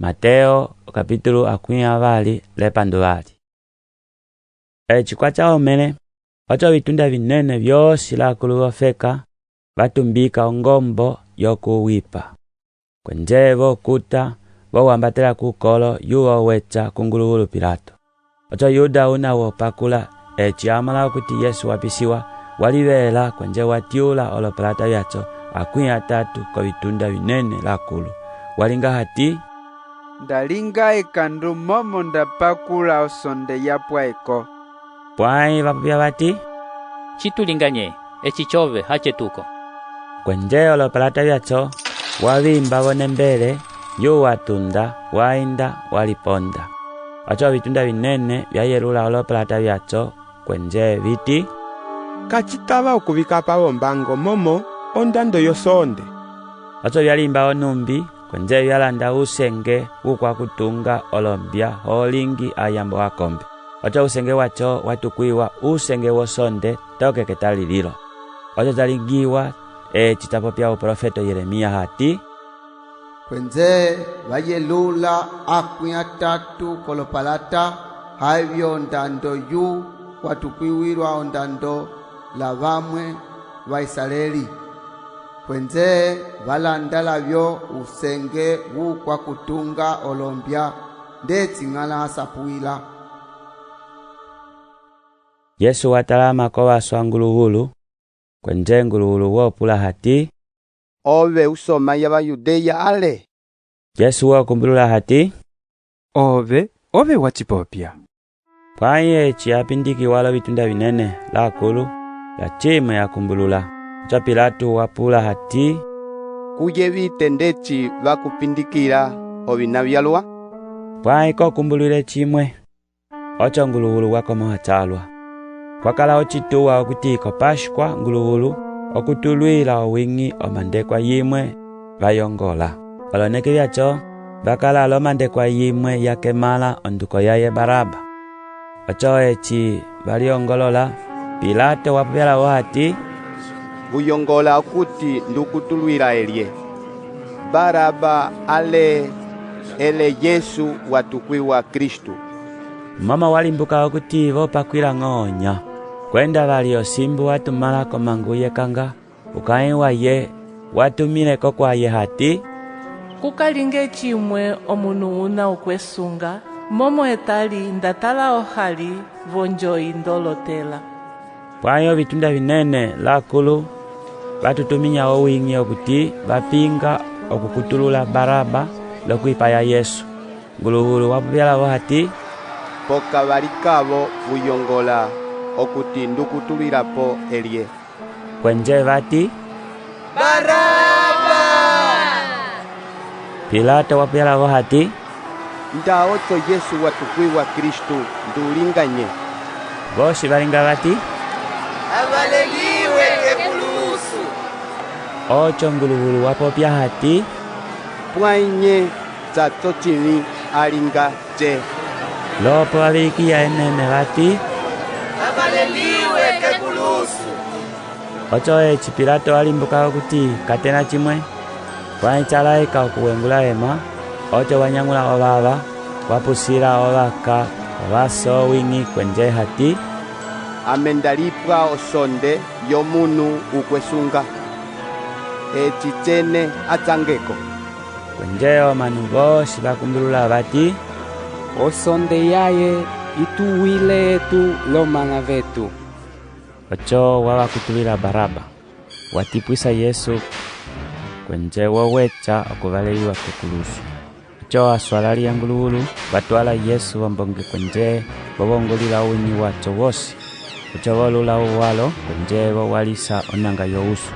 Mateo capítulo 28. Eci kuaca omẽle, oco ovitunda vinene viosi lakulu vofeka va tumbika ongombo yoku wipa. Kuenje vo kuta, vo wambatela kukolo, yu wo weca ku nguluvulu Pilato. Oco Yuda una wo pakula, eci a mola okuti Yesu wa pisiwa, wa livela kuenje wa tiula olopalata viaco 30 kovitunda vinene lakulu. Wa linga hati, Nda linga ekandu momo nda pakula osonde ya pua eko. Puãi va popia vati, Ci tu linga nye? Eci cove, hacetuko. Kuenje olopalata viaco wa vimba vonembele, yu wa tunda, wa enda, wa liponda. Oco ovitunda vinene via yelula olopalata viaco kuenje viti, Ka ci tava oku vi kapa vombango momo ondando yosonde. Oco via limba onumbi kuenje via landa usenge wukuakutunga olombia ho lingi ayambo akombe. Oco usenge waco wa tukuiwa usenge wosonde toke ketali lilo. Oco ca lingiwa eci ca popia uprofeto Yeremiya hati, Kuenje va yelula 30 kolopalata, haivio ondando yu wa tukuiwilua ondando la vamue va Isareli. Kuenje va landa lavio usenge wukuakutunga olombia, ndeci Ñala a sapuila. Yesu wa talama kovaso a nguluvulu, kuenje nguluvulu wo pula hati, Ove usoma ya va Yudea ale? Yesu wo kumbulula hati, Ove, ove wa ci popia. Puãi eci a pindikiwa lovitunda vinene lakulu, lacimue a kumbulula. Oco Pilato wa pula hati, Ku yevite ndeci va ku pindikila ovina vialua? Puãi ko kumbuluile cimue. Oco nguluvulu wa komoha calua. Kua kala ocituwa okuti ko Pascoa nguluvulu oku tuluila owiñi omandekua yimue va yongola. Oloneke viaco va kala lomandekua yimue ya kemãla onduko yaye Baraba. Oco eci va liongolola, Pilato wa popia lavo hati, Vu yongola okuti ndu kutuluila elie? Baraba ale ele Yesu wa tukuiwa Kristu? Momo wa limbuka okuti vo pakuila ño onya. Kuenda vali osimbu a tumãla komangu yekanga, ukãi waye wa tumile kokuaye hati, Ku ka linge cimue omunu una ukuesunga, momo etali nda tala ohali vonjoi ndo lotela. Puãi ovitunda vinene lakulu va tutuminya owiñi okuti va pinga oku kutulula Baraba loku ipaya Yesu. Nguluvulu wa popia lavo hati, Pokavali kavo vu yongola okuti ndu kutuluilapo elie? Kuenje vati, Baraba! Pilato wa popia lavo hati, Nda oco Yesu wa tukuiwa Kristu, ndu linga nye? Vosi va linga vati, Avaleliwe kekulusu. Oco nguluvulu wa popia hati, Puãi nye caco cĩvi a linga ce? Lopo va vilikiya enene vati, Avaleliwe kekulusu. Oco eci Pilato a limbuka okuti ka tẽla cimue, puãi ca laika oku wengula ema, oco wa nyañula ovava, wa pusila ovaka kovaso owiñi kuenje hati, Ame nda lipua osonde yomunu ukuesunga, eci cene acangeko. Kuenje omanu vosi va kumbulula vati, Osonde yaye yi tu wile etu lomãla vetu. Oco wa va kutuluila Baraba, wa tipuisa Yesu, kuenje wo weca oku valeliwa kekulusu. Oco asualali a nguluvulu va tuala Yesu vombonge kuenje vo vongoluila owiñi waco wosi. Oco vo lula uwalo kuenje vo walisa onanga yowusu.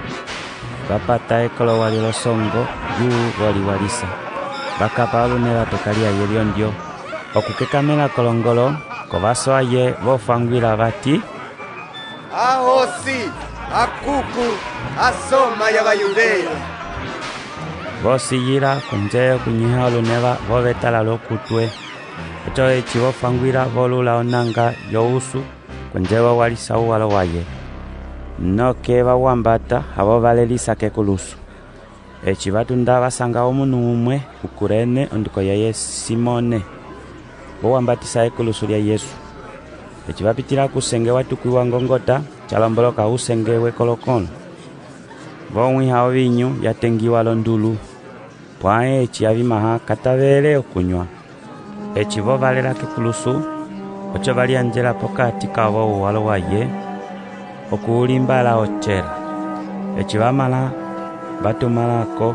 Va pata ekolowa liolosongo yu vo liwalisa. Va kapa oluneva peka liaye liondio. Oku kekamẽla kolongolo, kovaso aye vo fanguila vati, Ahosi, akuku, a soma ya va Yudea. Vo siyila kuenje oku nyeha oluneva vo veta lalio kutue. Oco eci vo fanguila vo lula onanga yowusu kuenje vo walisa uwalo waye. Noke va wambata ha vo valelisa kekulusu. Eci va tunda va sanga omunu umue u Kurene onduko yaye Simone. Vo wambatisa ekulusu lia Yesu. Eci va pitila kusenge wa tukuiwa Ngongota, ca lomboloka usenge wekolokõlo, vo wĩha ovinyu ya tengiwa londulu. Puãi eci a vimaha ka tavele oku nyua. Eci vo valela kekulusu, oco va lianjela pokati kavo uwalo waye oku u limbala ocela. Eci va mala, va tumalako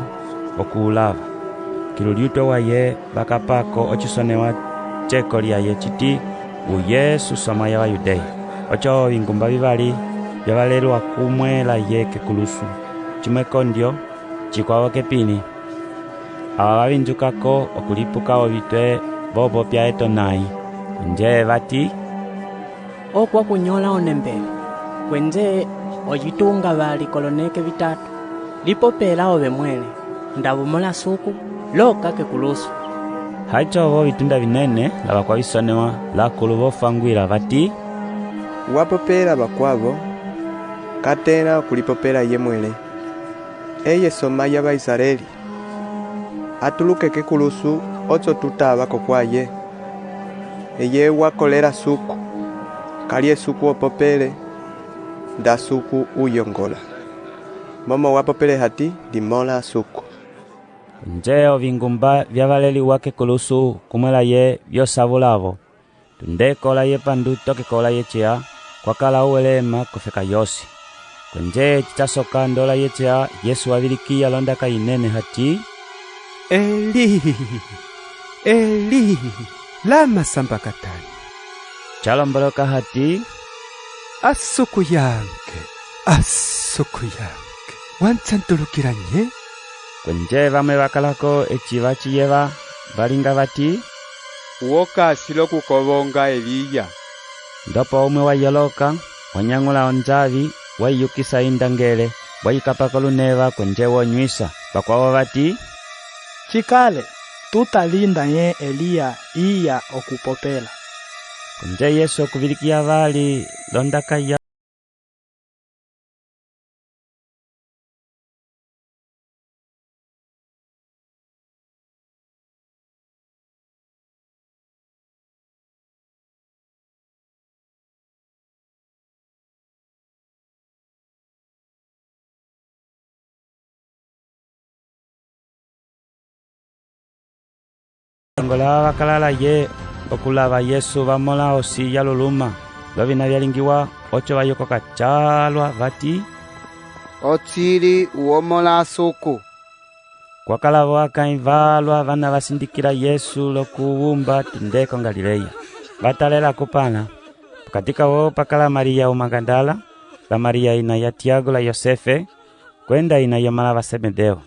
oku u lava. Kilu liutue waye va kapako ocisonehua ceko liaye citi, U Yesu Soma ya va Yudea. Oco ovingumba vivali via valelua kumue laye kekulusu, cimue kondio, cikuavo kepĩli. Ava va vinjukako oku lipuka ovitue vo popia etonãi, kuenje vati, Okuakunyõla onembele, kuenje o yi tunga vali koloneke vitatu, lipopela ove muẽle, nda vumõla Suku, loka kekulusu. Haicovo ovitunda vinene la vakuavisonehua lakulu vo fanguila vati, Wa popela vakuavo, ka tẽla oku lipopela eye muẽle. Eye Soma ya va Isareli. A tuluke kekulusu oco tu tava kokuaye. Eye wa kolela Suku. Kaliye Suku o popele, nda Suku u yongola. Momo wa popele hati, Ndimõla a Suku. Kuenje ovingumba via valeliwa kekulusu kumue laye vio savulavo. Tunde kola yepandu toke kola yecea kua kala owelema kofeka yosi. Kuenje eci ca soka ndola yecea Yesu wa vilikiya londaka yinene hati, Eli, Eli, lama sambakatani? Ca lomboloka hati, A Suku yange, a Suku yange, wa nsandulukila nye? Kuenje vamue va kalako eci va ci yeva, va linga vati, U o kasi loku kovonga Eliya. Ndopo umue wa yoloka, wa nyañula onjavi, wa yi yukisa indangele, wa yi kapa koluneva kuenje wo nyuisa. Vakuavo vati, Ci kale, tu tali nda hẽ Eliya iya oku popela. Kuenje Yesu oku vilikiya vali londaka ya Lava va kala laye oku lava Yesu va mola osi ya luluma lovina via lingiwa, oco va yokoka calua vati, Ocili u Omõla a Suku. Kua kalavo akãi valua vana va sindikila Yesu loku vumba tunde ko Galilea. Va talela kupãla. Pokati kavo pa kala Maria u Magadala, la Maria ina ya Tiago la Yosefe, kuenda ina yomãla va Sebedeo.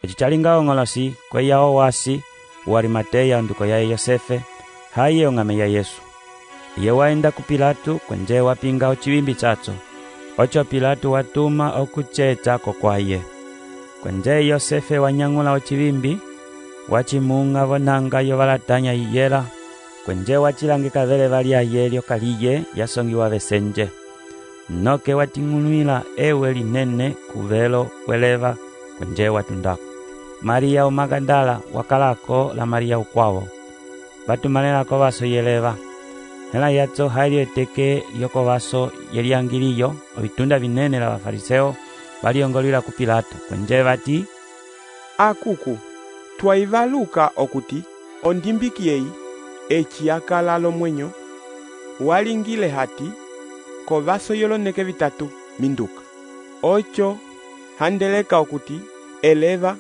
Eci ca linga oñolosi, kueya owasi u Arimateya onduko yaye Yosefe, haeye oñame ya Yesu. Eye wa enda ku Pilatu kuenje wa pinga ocivimbi caco. Oco Pilatu wa tuma oku ceca kokuaye. Kuenje Yosefe wa nyañula ocivimbi, wa ci muña vonanga yovalatanya yi yela, kuenje wa ci langeka veleva liaye liokaliye lia songiwa vesenje. Noke wa tiñuluila ewe linene kuvelo weleva kuenje wa tundako. Maria u Magadala wa kalako la Maria ukuavo. Va tumalela kovaso yeleva. Hẽla yaco hailio eteke liokovaso yeliangiliyo, ovitunda vinene la va Fariseo va liongoluila ku Pilato, kuenje vati, Akuku, tua ivaluka okuti ondimbiki eyi, eci a kala lomuenyo, wa lingile hati, Kovaso yoloneke vitatu minduka. Oco handeleka okuti eleva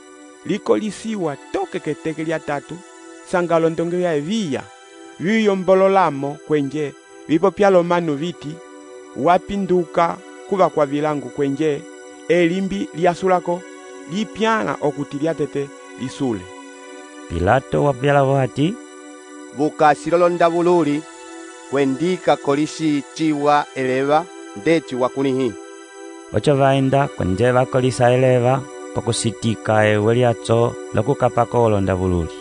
li kolisiwa toke keteke liatatu, sanga olondonge viaye viya, viu yombololamo kuenje vi popia lomanu viti, Wa pinduka ku vakuavilangu kuenje elimbi lia sulako li piãla okuti liatete li sule. Pilato wa popia lavo hati, Vu kasi lolondavululi, kuendi ka kolisi ciwa eleva ndeci wa kũlĩhi. Oco va enda kuenje va kolisa eleva poku sitika ewe liaco loku kapako olondavululi.